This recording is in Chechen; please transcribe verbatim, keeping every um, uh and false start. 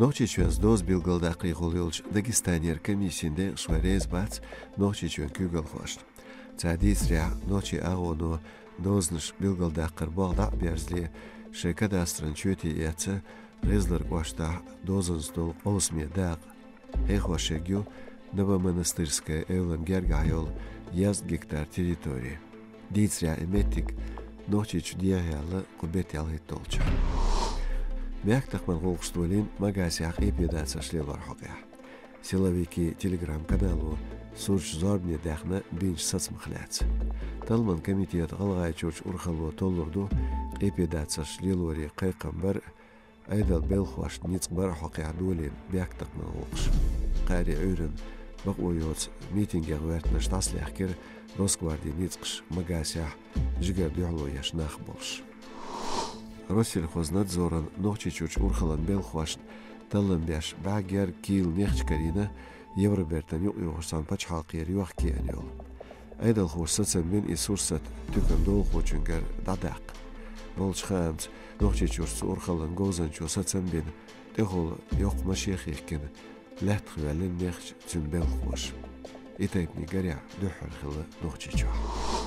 Нохчийчоьнца доза билгалдаккхарехула йолчу Дагестанера комиссин декъашхой реза бац Нохчийчоьнан куьйгалхошна. Цара дийцарехь, нохчийн агӀоно дозанаш билгалдаккхаран болх дӀа а берзале, шайн кадастран чоьте эцна ГӀезалара кӀоштахь дозанца долу къовсаме дакъа. Хьехош ерг ю Новомонастырская эвлан гергахь йолу езткъа гектар территори. Дийцарехь, и меттиг Нохчийчу дехьаяьлла кху беттан ялхитталгӀачохь. Бехктакхаман гӀуллакхаш долийна Магасехь къепедацарш лелоран хьокъехь. Силовики Telegram-канало сурташ зорбане даьхна бинчу сацамах лаьцна. Талламан комитетан ГӀалгӀайчуьрчу урхалло толлур ду къепедацарш лелоран кхайкхам бар а, Ӏедалан белхахошна ницкъ бар а хьокъехь долийна бехктакхаман гӀуллакхаш. Кхаари Ӏуьйранна бакъо йоцу митингех гӀоьртинарш дӀасалаьхкира Росгвардин ницкъаша Магасехь, жигара дуьхьало еш нах болуш. Россельхознадзоран Нохчийчуьрчу урхаллан белхахошна таллам беш бӀе гергга кийла нехча карийна Евробертан юкъайогӀучу цхьана пачхьалкхера йохка-кеана йолу. Ӏедалхоша сацам бина и сурсат туьканан долахочуьнгара дӀадаккха. Болчу хаамца, Нохчийчуьрчу цу урхаллан говзанчо сацам бина, тӀехула йоккха машен хихкина, лаьттах ваьллина нехча цуьнан белхахоша. И тайпаниг гарехь дуьххьара хилла Нохчийчохь.